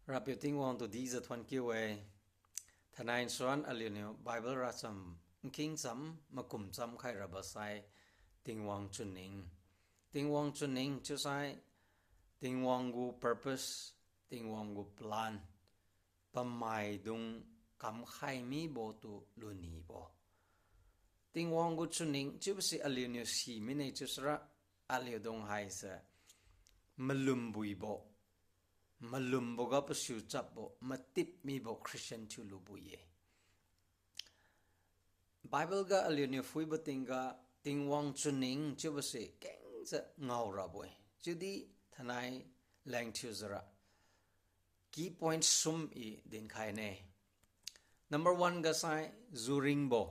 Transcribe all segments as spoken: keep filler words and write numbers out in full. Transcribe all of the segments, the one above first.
Rapiu Tingwang tu dijiu thuon kiu-e. Thainai nsuan aliuniu Bible racham, nking cham, makum cham khai rabo sai, Tingwang chunning. Tingwang chunning chiusai, Tingwang gu purpose, Tingwang gu plan, pamaidung kamkhai mibo tu lunibo. Tingwang gu chunning chiubo si aliuniu si mine chiusara, aliudung haise malum buibo, malumbo ga pasiu chapbo, matip mibo Christian thiulu bui-e. Bible ga aliuniu phuibo tingga, Tingwang chunning chiubo si kengjiu ngao rabo-e. Chiudi thainai leng thiujiura key point sum i dinkhaine. Number one ga sai, juringbo,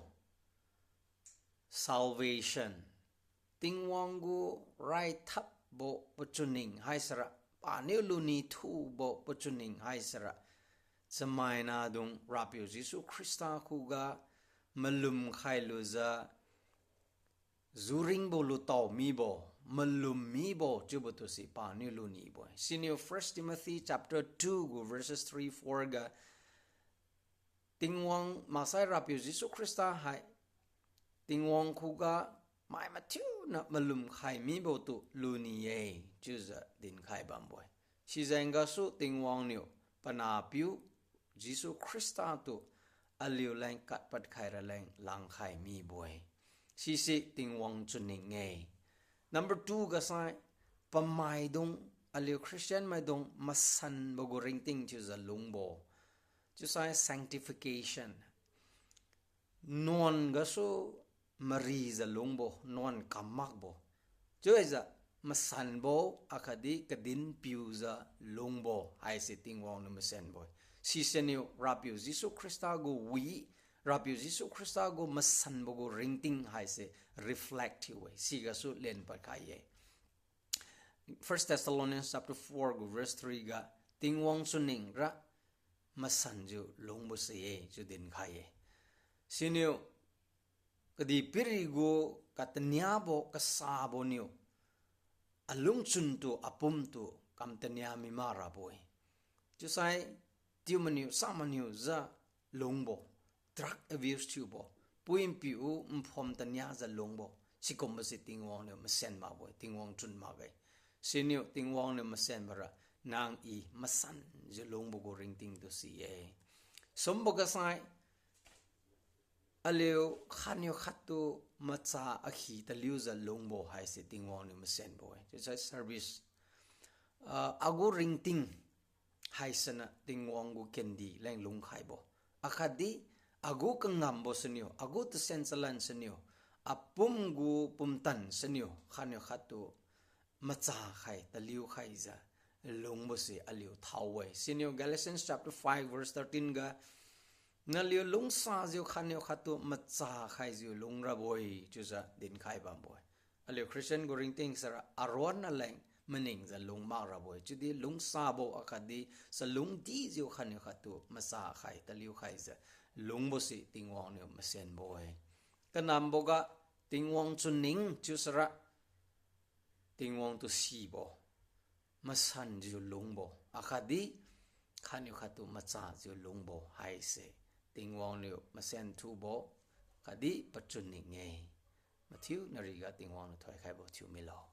salvation. Tingwang gu raithapbo pachunning haisira, paniu luni thubo pachunning haisira, chamaina dung Rapiu Jesu Khrista khuga malum khai lujiu, juringbo lutao mibo, malum mibo chiubo tu si paniu lunibo-e. Siniu First Timothy chapter two gu verses three, four ga, Tingwang maksai Rapiu Jesu Khrista hai, Tingwang khuga mai mathiuna malum khai mibo tu luni-e, chiujiu dinkhai bambo-e. Sijeng gasu Tingwang niu panahpiu Jesu Khrista tu aliuleng katpad khai raleng langkhai mibo-e. Sise Tingwang chunning-e. Number two ga sai, pamaidung, aliu Christian maidung masanbo gu ringting thiujiu lungbo. Chiusai sanctification. Nuan gasu marijiu lungbo, nuan kam makbo. Chiujiu masanbo, akhatdi kadin piujiu lungbo haise Tingwang niu masenbo-e. Siseniu Rapiu Jesu Khrista gu wi, Rapiu Jesu Khrista gu masanbo gu ringting haise reflect thiu-e. Sigasu lenpad khai-e. First Thessalonians chapter four gu verse three ga, Tingwang chunningra masanjiu lungbo se-e chiu dinkhai-e. Siniu kadihpiri gu kataniabo kasabo niu alungchun tu apum tu kam tania mi mak rabo-e. Chiusai tiu maniu sa maniu jiu lungbo, drug abuse thiubo, pui npiu nphom taniajiu lungbo, sikumbo se Tingwang niu masen makbo-e, Tingwang chun makge. Siniu Tingwang niu masenbora, nang i masanjiu lungbo gu ringting tu si-e. Sumbo ga sai, aliu khatniu khattu macha akhi taliujiu lungbo haise Tingwang niu masenbo-e. Chiusai service, ah, agu ringting haisiniu Tingwang gu kendi leng lungkhaibo. Akhatdi agu kangambo siniu, agu tasen chalan siniu, apum gu pumtan siniu, khatniu khattu macha khai, taliu khaijiu lungbo se aliu thao-e. Siniu Galatians chapter five verse thirteen ga, naliu lungsajiu khatniu khattu macha khaijiu lungrabo-e chiujiu dinkhai bambo-e. Aliu Christian gu ringting sara aruan naleng maningjiu lung mak rabo-e. Chiudi lungsabo akhatdi chalungdijiu khatniu khattu macha khai, taliu khaijiu lungbo se Tingwang niu masenbo-e. Kanamboga Tingwang chunning chiusara Tingwang tu sibo, masanjiu lungbo, akhatdi khatniu khattu machajiu lungbo haise Tingwang niu masen thubo khatdi pachun ning-e. Mathiu nariga Tingwang niu thoikhaibo thiu milo.